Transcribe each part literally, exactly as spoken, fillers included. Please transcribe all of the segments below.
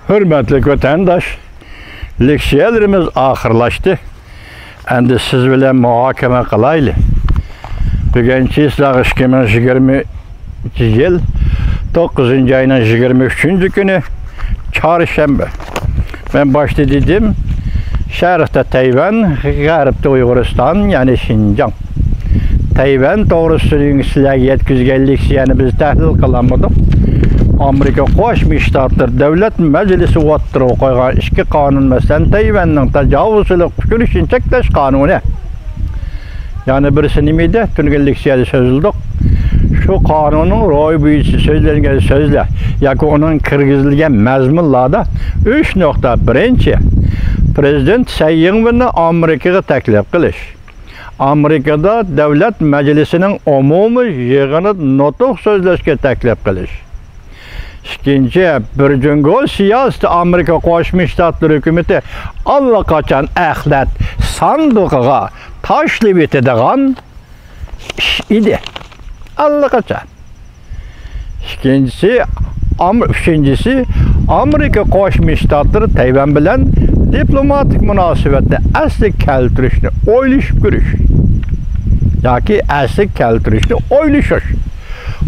ھۆرمەتلىك ۋەتەنداش، لېكسىيەلىرىمىز ئاخىرلاشتى. ئەمدى سىز بىلەن مۇھاكىمە قىلايلى. بۈگۈن چىسلاغ ئىككى مىڭ يىگىرمە يىل توققۇزىنچى ئاينىڭ يىگىرمە ئۈچىنچى كۈنى، چارشەنبە. مەن باشتا دېدىم، شەرقتە تەيۋەن، غەربتە ئۇيغۇرىستان، يەنى شىنجاڭ. تەيۋەن توغرىسىدا سىلەرگە يەتكۈزگەن لېكسىيەنى بىز تەھلىل قىلالمىدۇق. ئامېرىكا قوشما شتاتلىرى دۆلەت مەجلىسى ئوتتۇرىغا قويغان ئىككى قانۇن، مەسىلەن، تەيۋەننىڭ تاجاۋۇزچىلىق كۈرىشىنى چەكلەش قانۇنى. يەنە بىرسى نېمە ئىدى؟ تۈنۈگۈن لېكسىيەدە سۆزلىدۇق. شۇ قانۇننىڭ روھى بويىچە سۆزلەنگەن سۆزلەر ياكى ئۇنىڭ كىرگۈزۈلگەن مەزمۇنلاردا ئۈچ نۇقتا. بىرىنچى، پرېزىدېنت سەي يىڭۋېننى ئامېرىكىغا تەكلىپ قىلىش. ئامېرىكىدا دۆلەت مەجلىسىنىڭ ئومۇمىي يىغىنىدا نۇتۇق سۆزلەشكە تەكلىپ قىلىش. ئىككىنچى، بىر جۇڭگو سىياسىتى ئامېرىكا قوشما شتاتلىرى ھۆكۈمىتى ئاللىقاچان ئەخلەت ساندۇقىغا تاشلىۋېتىدىغان ئىش ئىدى. ئاللىقاچان. ئىككىنچىسى، ئام-، ئۈچىنچىسى، ئامېرىكا قوشما شتاتلىرى تەيۋەن بىلەن دىپلوماتىك مۇناسىۋەتنى ئەسلىگە كەلتۈرۈشنى ئويلىشىپ كۆرۈش ياكى ئەسلىگە كەلتۈرۈشنى ئويلىشىش.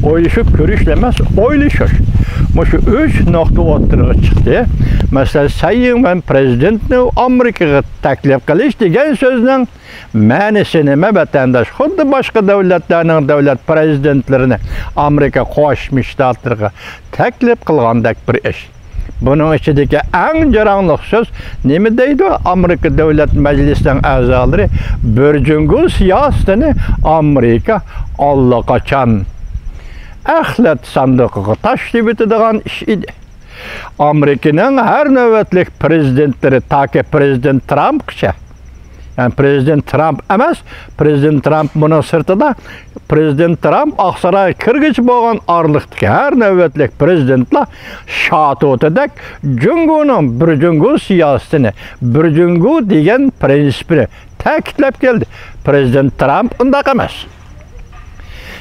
ئويلىشىپ كۆرۈش ئەمەس، ئويلىشىش. مۇشۇ ئۈچ نۇقتا ئوتتۇرىغا چىقتى. مەسىلەن، سەي يىڭۋېن پرېزىدېنتنى ئامېرىكىغا تەكلىپ قىلىش دېگەن سۆزنىڭ مەنىسى نېمە، ۋەتەنداش؟ خۇددى باشقا دۆلەتلەرنىڭ دۆلەت پرېزىدېنتلىرىنى ئامېرىكا قوشما شتاتلىرىغا تەكلىپ قىلغاندەك بىر ئىش. بۇنىڭ ئىچىدىكى ئەڭ جاراڭلىق سۆز نېمە دەيدۇ؟ ئامېرىكا دۆلەت مەجلىسىنىڭ ئەزالىرى بىر جۇڭگو سىياسىتىنى ئامېرىكا ئاللىقاچان ئەخلەت ساندۇقىغا تاشلىۋېتىدىغان ئىش ئىدى. ئامېرىكىنىڭ ھەر نۆۋەتلىك پرېزىدېنتلىرى تاكى پرېزىدېنت ترامپقىچە، يەنى پرېزىدېنت ترامپ ئەمەس، پرېزىدېنت ترامپ بۇنىڭ سىرتىدا، پرېزىدېنت ترامپ ئاقسارايغا كىرگۈچە بولغان ئارىلىقتىكى ھەر نۆۋەتلىك پرېزىدېنتلار شاتۇتىدەك جۇڭگونىڭ بىر جۇڭگو سىياسىتىنى، بىر جۇڭگو دېگەن پرىنسىپىنى تەكىتلەپ كەلدى. پرېزىدېنت ترامپ ئۇنداق ئەمەس.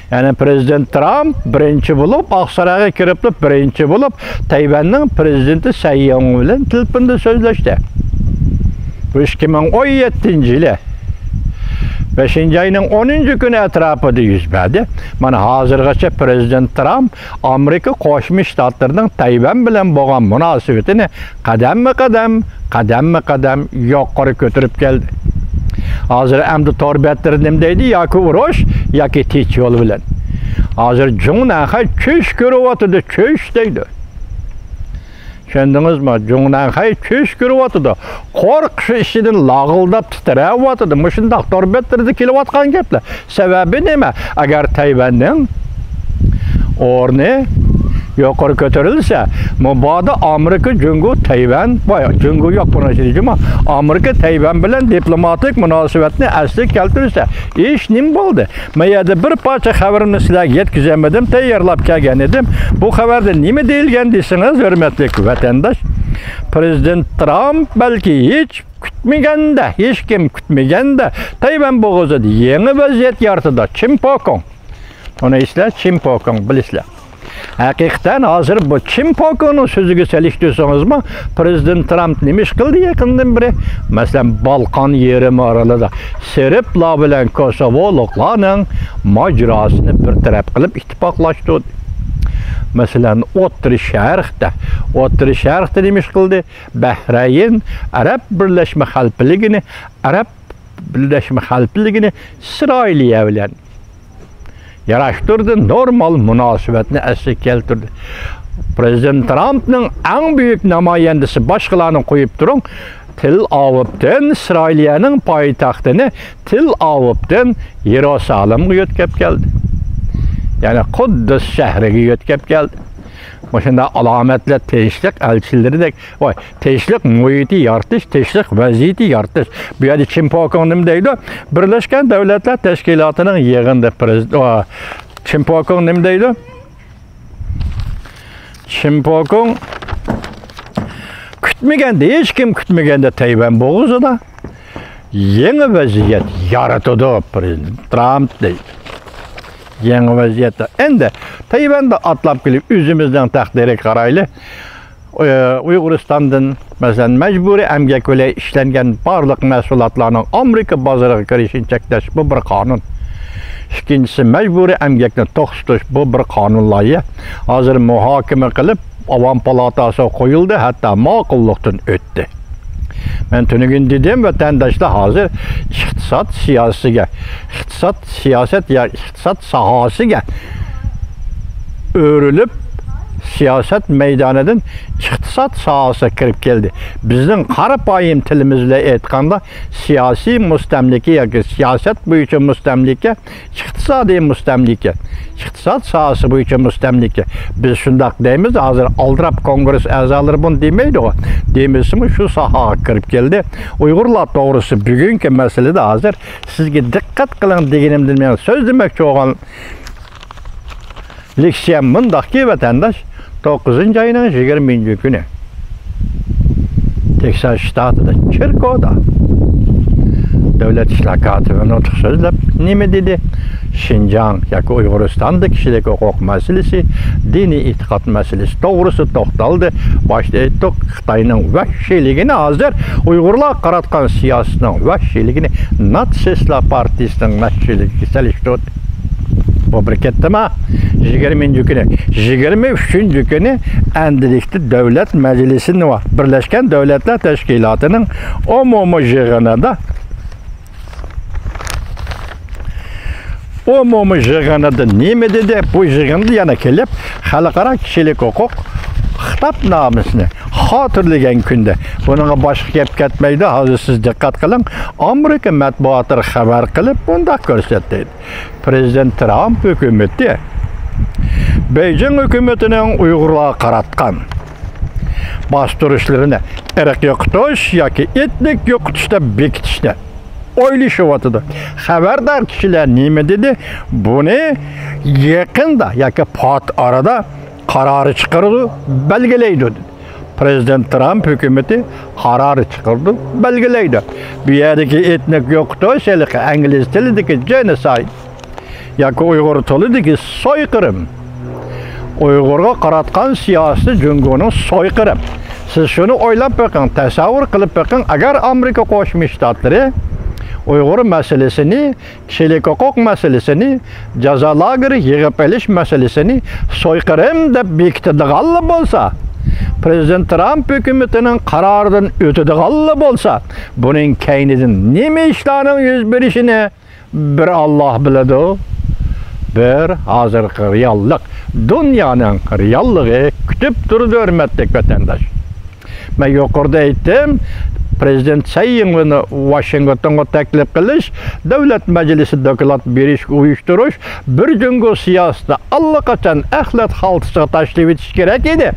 يەنى پرېزىدېنت ترامپ بىرىنچى بولۇپ، ئاقسارايغا كىرىپلا بىرىنچى بولۇپ، تەيۋەننىڭ پرېزىدېنتى سەي يىڭ بىلەن تېلېفوندا سۆزلەشتى. بۇ ئىككى مىڭ ئون يەتتىنچى يىلى بەشىنچى ئاينىڭ ئونىنچى كۈنى ئەتراپىدا يۈز بەردى. مانا ھازىرغىچە پرېزىدېنت ترامپ ئامېرىكا قوشما شتاتلىرىنىڭ تەيۋەن بىلەن بولغان مۇناسىۋىتىنى قەدەممۇ قەدەم، قەدەممۇ قەدەم يۇقىرى كۆتۈرۈپ كەلدى. ھازىر ئەمدى تور بەتلىرى نېمە دەيدۇ؟ ياكى ئۇرۇش، ياكى تىنچ يول بىلەن. ھازىر جۇڭنەنخەي چۈش كۆرۈۋاتىدۇ، چۈش دەيدۇ. چۈشەندىڭىزمۇ؟ جۇڭنەنخەي چۈش كۆرۈۋاتىدۇ. قورقۇش ئىچىدىن لاغىلداپ تىترەۋاتىدۇ. مۇشۇنداق تور بەتلىرىدە كېلىۋاتقان گەپلەر. سەۋەبى نېمە؟ ئەگەر تەيۋەننىڭ ئورنى يۇقىرى كۆتۈرۈلسە، مۇبادا ئامېرىكا، جۇڭگو، تەيۋەن، ۋاي، جۇڭگو يوق بۇنىڭ ئىچىدە جۇمۇ، ئامېرىكا تەيۋەن بىلەن دىپلوماتىك مۇناسىۋەتنى ئەسلىگە كەلتۈرسە، ئىش نېمە بولدى؟ مەن يەردە بىر پارچە خەۋىرىمنى سىلەرگە يەتكۈزەلمىدىم، تەييارلاپ كەلگەن ئىدىم. بۇ خەۋەردە نېمە دېيىلگەن دېسىڭىز، ھۆرمەتلىك ۋەتەنداش، پرېزىدېنت ترامپ بەلكى ھېچ كۈتمىگەندە، ھېچكىم كۈتمىگەندە، تەيۋەن بوغۇزىدا يېڭى ۋەزىيەت يارىتىدۇ. چىن پوكۇڭ. ئۇنى ئېسىلەڭ، چىن پوكۇڭ، بىلىسىلەر. ھەقىقەتەن ھازىر بۇ چىن پوكۇڭنىڭ سۆزىگە سېلىشتۇرسىڭىزمۇ، پرېزىدېنت ترامپ نېمە ئىش قىلدى يېقىندىن بېرى؟ مەسىلەن، بالقان يېرىم ئارىلىدا سېربلار بىلەن كوسوۋولۇقلارنىڭ ماجىراسىنى بىر تەرەپ قىلىپ ئىتتىپاقلاشتۇردى. مەسىلەن، ئوتتۇرا شەرقتە، ئوتتۇرا شەرقتە نېمە ئىش قىلدى؟ بەھرەين ئەرەب بىرلەشمە خەلىپىلىكىنى، ئەرەب بىرلەشمە خەلىپىلىكىنى ئىسرائىلىيە بىلەن ياراشتۇردى، نورمال مۇناسىۋەتنى ئەسلىگە كەلتۈردى. پرېزىدېنت ترامپنىڭ ئەڭ بۈيۈك نامايەندىسى، باشقىلارنى قويۇپ تۇرۇڭ، تېل ئاۋىۋتىن ئىسرائىلىيەنىڭ پايتەختىنى تېل ئاۋىۋتىن يېرۇسالىمغا يۆتكەپ كەلدى. يەنى قۇددۇس شەھىرىگە يۆتكەپ كەلدى. مۇشۇنداق ئالامەتلەر تىنچلىق ئەلچىلىرىدەك، ۋاي، تىنچلىق مۇھىتى يارىتىش، تىنچلىق ۋەزىيىتى يارىتىش. بۇ يەردە چىن پوكۇڭ نېمە دەيدۇ؟ بىرلەشكەن دۆلەتلەر تەشكىلاتىنىڭ يىغىنىدا پرېزىدېنت، ۋا، چىن پوكۇڭ نېمە دەيدۇ؟ چىن پوكۇڭ كۈتمىگەندە، ھېچكىم كۈتمىگەندە تەيۋەن بوغۇزىدا يېڭى ۋەزىيەت يارىتىدۇ پرېزىدېنت ترامپ دەيدۇ. يېڭى ۋەزىيەتتە. ئەمدى تەيۋەندە ئاتلاپ كېلىپ ئۆزىمىزنىڭ تەقدىرىگە قارايلى. ئۇيغۇرىستاندىن، مەسىلەن، مەجبۇرىي ئەمگەك بىلەن ئىشلەنگەن بارلىق مەھسۇلاتلارنىڭ ئامېرىكا بازىرىغا كىرىشىنى چەكلەش، بۇ بىر قانۇن. ئىككىنچىسى، مەجبۇرىي ئەمگەكنى توختىتىش، بۇ بىر قانۇن لايىھە. ھازىر مۇھاكىمە قىلىپ، ئاۋام پالاتاسىغا قويۇلدى، ھەتتا ماقۇللۇقتىن ئۆتتى. مەن تۈنۈگۈن دېدىم، ۋەتەنداشلار ھازىر ئىقتىساد سىياسىتىگە، ئىقتىساد سىياسەت يا ئىقتىساد ساھەسىگە ئۆرۈلۈپ، سىياسەت مەيدانىدىن ئىقتىساد ساھەسىگە كىرىپ كەلدى. بىزنىڭ قارا پايىم تىلىمىز بىلەن ئېيتقاندا، سىياسىي مۇستەملىكە ياكى سىياسەت بويىچە مۇستەملىكە، ئىقتىسادىي مۇستەملىكە، ئىقتىساد ساھەسى بويىچە مۇستەملىكە. بىز شۇنداق دەيمىز، ھازىر ئالدىراپ كونگرېس ئەزالىرى بۇنى دېمەيدىغۇ. دېمىسىمۇ شۇ ساھەگە كىرىپ كەلدى. ئۇيغۇرلار توغرىسى بۈگۈنكى مەسىلىدە ھازىر سىزگە دىققەت قىلىڭ دېگىنىمدىن مەن سۆزلىمەكچى بولغان لېكسىيەم مۇنداقكى، ۋەتەنداش، توققۇزىنچى ئاينىڭ يىگىرمىنچى كۈنى تېكساس شتاتىدا، چېركودا دۆلەت ئىشلار كاتىپى نۇتۇق سۆزلەپ نېمە دېدى؟ شىنجاڭ ياكى ئۇيغۇرىستاندا كىشىلىك ھوقۇق مەسىلىسى، دىنىي ئېتىقاد مەسىلىسى توغرىسىدا توختالدى. باشتا ئېيتتۇق، خىتاينىڭ ۋەھشىيلىكىنى ھازىر ئۇيغۇرلارغا قاراتقان سىياسىتىنىڭ ۋەھشىيلىكىنى ناتسىستلار پارتىيىسىنىڭ ۋەھشىيلىكىگە سېلىشتۇردى. بۇ بىر كەتتىما، يىگىرمىنچى كۈنى، يىگىرمە ئۈچىنچى كۈنى ئەمدىلىكتە دۆلەت مەجلىسىنى، بىرلەشكەن دۆلەتلەر تەشكىلاتىنىڭ ئومۇمىي يىغىنىدا، ئومۇمىي يىغىنىدا نېمە دېدى؟ بۇ يىغىندا يەنە كېلىپ، خەلقئارا كىشىلىك ھوقۇق خىتابنامىسىنى خاتىرىلىگەن كۈندە، بۇنىڭغا باشقا گەپ كەتمەيدۇ. ھازىر سىز دىققەت قىلىڭ، ئامېرىكا مەتبۇئاتلىرى خەۋەر قىلىپ، مۇنداق كۆرسەتتى. پرېزىدېنت ترامپ ھۆكۈمىتى بېيجىڭ ھۆكۈمىتىنىڭ ئۇيغۇرلارغا قاراتقان باستۇرۇشلىرىنى ئىرق يوقىتىش ياكى ئېتنىك يوقىتىش دەپ بېكىتىشنى ئويلىشىۋاتىدۇ. خەۋەردار كىشىلەر نېمە دېدى؟ بۇنى يېقىندا ياكى پات ئارىدا قارار چىقىرىدۇ، بەلگىلەيدۇ، دېدى. پرېزىدېنت ترامپ ھۆكۈمىتى قارار چىقىرىدۇ، بەلگىلەيدۇ. بۇ يەردىكى ئېتنىك يوقىتىش، ھېلىقى ئىنگلىز تىلىدىكى جېنوسايد ياكى ئۇيغۇر تىلىدىكى سويقىرىم، ئۇيغۇرغا قاراتقان سىياسىتى جۇڭگونىڭ سويقىرىم. سىز شۇنى ئويلاپ بېقىڭ، تەسەۋۋۇر قىلىپ بېقىڭ، ئەگەر ئامېرىكا قوشما شتاتلىرى ئۇيغۇر مەسىلىسىنى، كىشىلىك ھوقۇق مەسىلىسىنى، جازا لاگېرى يىغىپ ئېلىش مەسىلىسىنى سويقىرىم دەپ بېكىتىدىغانلا بولسا، پرېزىدېنت ترامپ ھۆكۈمىتىنىڭ قارارىدىن ئۆتىدىغانلا بولسا، بۇنىڭ كەينىدىن نېمە ئىشلارنىڭ يۈز بېرىشىنى بىر ئاللاھ بىلىدۇ، بىر ھازىرقى رېئاللىق، دۇنيانىڭ رېئاللىقى كۈتۈپ تۇرىدۇ، ھۆرمەتلىك ۋەتەنداش. مەن يۇقىرىدا ئېيتتىم، پرېزىدېنت سەي يىڭۋېننى ۋاشىنگتونغا تەكلىپ قىلىش، دۆلەت مەجلىسى دوكلات بېرىشكە ئۇيۇشتۇرۇش، بىر جۇڭگو سىياسىتىنى ئاللىقاچان ئەخلەت خالتىسىغا تاشلىۋېتىش كېرەك ئىدى.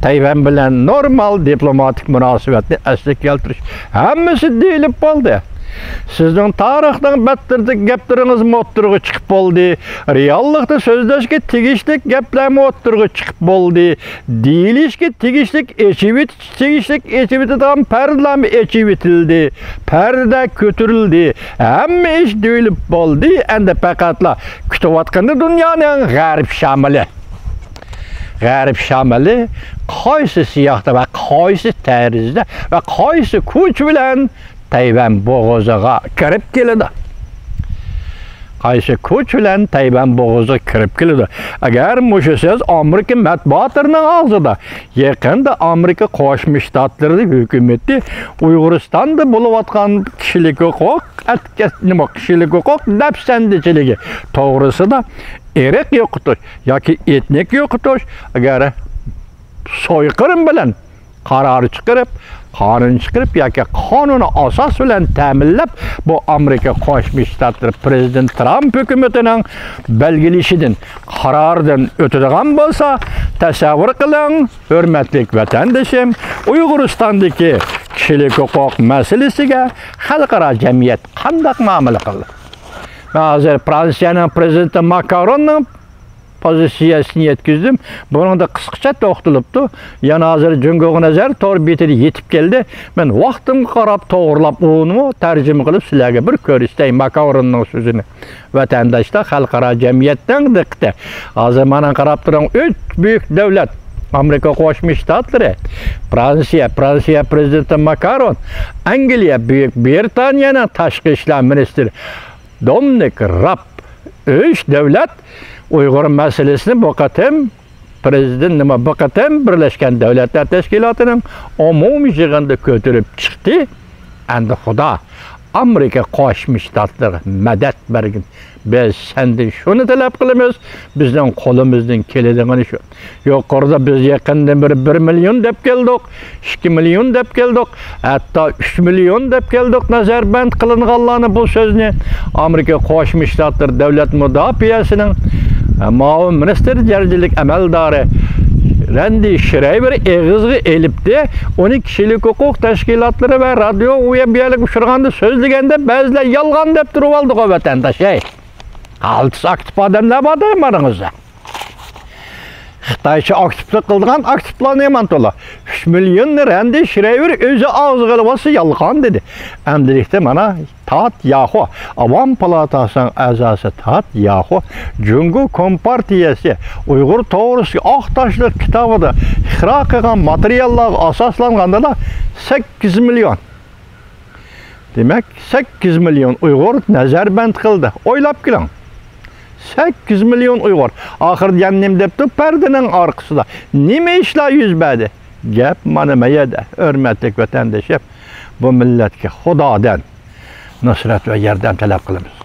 تەيۋەن بىلەن نورمال دىپلوماتىك مۇناسىۋەتنى ئەسلىگە كەلتۈرۈش، ھەممىسى دېيىلىپ بولدى. سىزنىڭ تارىخنىڭ بەتتىرىدىكى گەپلىرىڭىزمۇ ئوتتۇرىغا چىقىپ بولدى. رېئاللىقتا سۆزلەشكە تېگىشلىك گەپلەرمۇ ئوتتۇرىغا چىقىپ بولدى. دېيىلىشكە تېگىشلىك، ئېچىۋېتىش تېگىشلىك ئېچىۋېتىدىغان پەردىلەرمۇ ئېچىۋېتىلدى. پەردە كۆتۈرۈلدى. ھەممە ئىش دېيىلىپ بولدى. ئەمدى پەقەتلا كۈتۈۋاتقىنى دۇنيانىڭ غەرب شامىلى. غەرب شامىلى قايسى سىياقتا ۋە قايسى تەرزدە ۋە قايسى كۈچ بىلەن تەيۋەن بوغۇزىغا كىرىپ كېلىدۇ. قايسى كۈچ بىلەن تەيۋەن بوغۇزىغا كىرىپ كېلىدۇ؟ ئەگەر مۇشۇ سۆز ئامېرىكا مەتبۇئاتلىرىنىڭ ئاغزىدا، يېقىندا ئامېرىكا قوشما شتاتلىرى ھۆكۈمىتى ئۇيغۇرىستاندا بولۇۋاتقان كىشىلىك ھوقۇق ئەتكەس-، نېمە، كىشىلىك ھوقۇق دەپسەندىچىلىكى توغرىسىدا ئىرق يوقىتىش ياكى ئېتنىك يوقىتىش، ئەگەر سويقىرىم بىلەن قارار چىقىرىپ، قانۇن چىقىرىپ ياكى قانۇنىي ئاساس بىلەن تەمىنلەپ، بۇ ئامېرىكا قوشما شتاتلىرى پرېزىدېنت ترامپ ھۆكۈمىتىنىڭ بەلگىلىشىدىن، قارارىدىن ئۆتىدىغان بولسا، تەسەۋۋۇر قىلىڭ، ھۆرمەتلىك ۋەتەندىشىم، ئۇيغۇرىستاندىكى كىشىلىك ھوقۇق مەسىلىسىگە خەلقئارا جەمئىيەت قانداق مۇئامىلە قىلدى؟ مەن ھازىر فرانسىيەنىڭ پرېزىدېنتى ماكروننىڭ پوزىتسىيەسىنى يەتكۈزدۈم. بۇنىڭدا قىسقىچە توختىلىپتۇ. يەنە ھازىر جۇڭگوغا نەزەر تور بېتىدە يېتىپ كەلدى. مەن ۋاقتىمغا قاراپ توغرىلاپ ئۇنىمۇ تەرجىمە قىلىپ سىلەرگە بىر كۆرسىتەي ماكروننىڭ سۆزىنى. ۋەتەنداشلار، خەلقئارا جەمئىيەتنىڭ دىققىتى. ھازىر مانا قاراپ تۇرۇڭ، ئۈچ بۈيۈك دۆلەت ئامېرىكا قوشما شتاتلىرى، فرانسىيە، فرانسىيە پرېزىدېنتى ماكرون، ئەنگلىيە، بۈيۈك برىتانىيەنىڭ تاشقى ئىشلار مىنىستىرى دومىنىك راب ئۈچ دۆلەت ئۇيغۇر مەسىلىسىنى بۇ قېتىم پرېزىدېنت نېمە، بۇ قېتىم بىرلەشكەن دۆلەتلەر تەشكىلاتىنىڭ ئومۇمىي يىغىنىدا كۆتۈرۈپ چىقتى. ئەمدى خۇدا ئامېرىكا قوشما شتاتلىرىغا مەدەت بەرگىن. بىز سەندىن شۇنى تەلەپ قىلىمىز، بىزنىڭ قولىمىزدىن كېلىدىغىنى شۇ. يۇقىرىدا بىز يېقىندىن بېرى بىر مىليون دەپ كەلدۇق، ئىككى مىليون دەپ كەلدۇق، ھەتتا ئۈچ مىليون دەپ كەلدۇق نەزەربەند قىلىنغانلارنى. بۇ سۆزنى ئامېرىكا قوشما شتاتلىرى دۆلەت مۇداپىئەسىنىڭ مۇئاۋىن مىنىستىر دەرىجىلىك ئەمەلدارى رەندى شرەيۋېر ئېغىزغا ئېلىپتى. ئۇنى كىشىلىك ھوقۇق تەشكىلاتلىرى ۋە رادىيو ئۇ يەر بۇ يەرلەرگە ئۇچرىغاندا سۆزلىگەندە بەزىلەر يالغان دەپ تۇرۇۋالدىغۇ ۋەتەنداش، ھەي. غالتىس ئاكتىپ ئادەملەر بار دەيمەنىڭىزدە. خىتايچە ئاكتىپلىق قىلىدىغان ئاكتىپلارنى يامان تولا. ئۈچ مىليوننى رەندى شرەيۋېر ئۆزى ئاغزىغا ئېلىۋالسا يالغان دېدى. ئەمدىلىكتە مانا تات ياخۇ، ئاۋام پالاتاسىنىڭ ئەزاسى تات ياخۇ جۇڭگو كومپارتىيەسى ئۇيغۇر توغرىسىدىكى ئاق تاشلىق كىتابىدا ئىقرار قىلغان ماتېرىياللارغا ئاساسلانغاندىلا سەككىز مىليون، دېمەك، سەككىز مىليون ئۇيغۇر نەزەربەند قىلدى. ئويلاپ كېلىڭ. سەككىز مىليون ئۇيغۇر. ئاخىرىدا يەنە نېمە دەپتۇ؟ پەردىنىڭ ئارقىسىدا نېمە ئىشلار يۈز بەردى؟ گەپ مانا مەيەدە، ھۆرمەتلىك ۋەتەندىشىم. بۇ مىللەتكە خۇدادىن نۇسرەت ۋە ياردەم تەلەپ قىلىمىز.